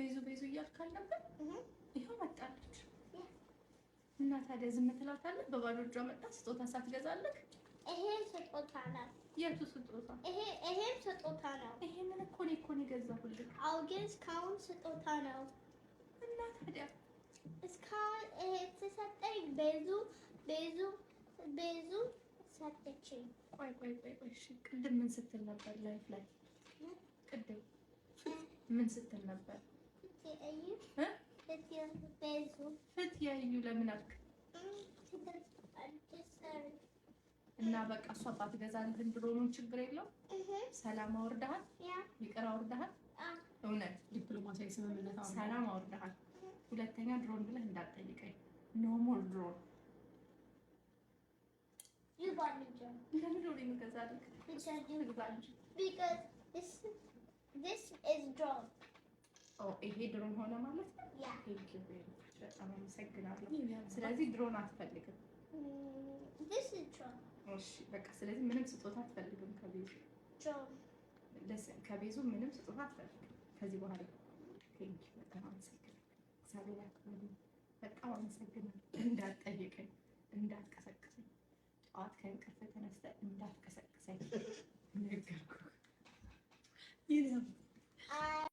ቤዙ ቤዙ እያልክ አልነበር? ይኸው መጣለች። እና ታዲያ ዝም ትላታለህ? በባዶ እጇ መጣ ስጦታ ሳትገዛልህ? ይሄ ስጦታ ነው። የቱ ስጦታ? ይሄም ስጦታ ነው። ይሄንን እኮ እኔ የገዛሁልህ። አዎ፣ ግን እስካሁን ስጦታ ነው። እና ታዲያ? እስካሁን ይሄ ተሰጠኝ። ቤዙ ቤዙ ቤዙ ሰጠችኝ። ቆይ ቆይ ቆይ ቆይ፣ እሺ ቅድም ምን ስትል ነበር? Live ላይ ቅድም ምን ስትል ነበር? ፍትዩ። እ? ፍትዩ ቤዙ። ፍትያዩ ለምን አልክ? እና በቃ እሷ ባትገዛልህም ድሮኑን ችግር የለው? ሰላም አውርደሃል? ይቅር አውርደሃል? እውነት? ዲፕሎማሲያዊ ስምምነት አሁን ሰላም አውርደሃል። ሁለተኛ ድሮን ብለህ እንዳትጠይቀኝ። No more drone። You bought me drone. ለምን ድሮን የምገዛልህ? Because you ትግዛ እንጂ። Because this is drone. ኦ፣ ይሄ ድሮን ሆነ ማለት ነው። Yeah. Thank you very much፣ በጣም አመሰግናለሁ። ስለዚህ ድሮን አትፈልግም። This is drone. እሺ በቃ ስለዚህ ምንም ስጦታ አትፈልግም ከቤዙ። Drone. ከቤዙ ምንም ስጦታ አትፈልግም ከዚህ በኋላ። Thank you፣ በጣም አመሰግናለሁ። እግዚአብሔር ያክብርልኝ። በጣም አመሰግናለሁ። እንዳትጠይቀኝ፣ እንዳትቀሰቅሰኝ፣ ጠዋት ከእንቅልፍ ተነስተህ እንዳትቀሰቅሰኝ ነገርኩህ። ይህ I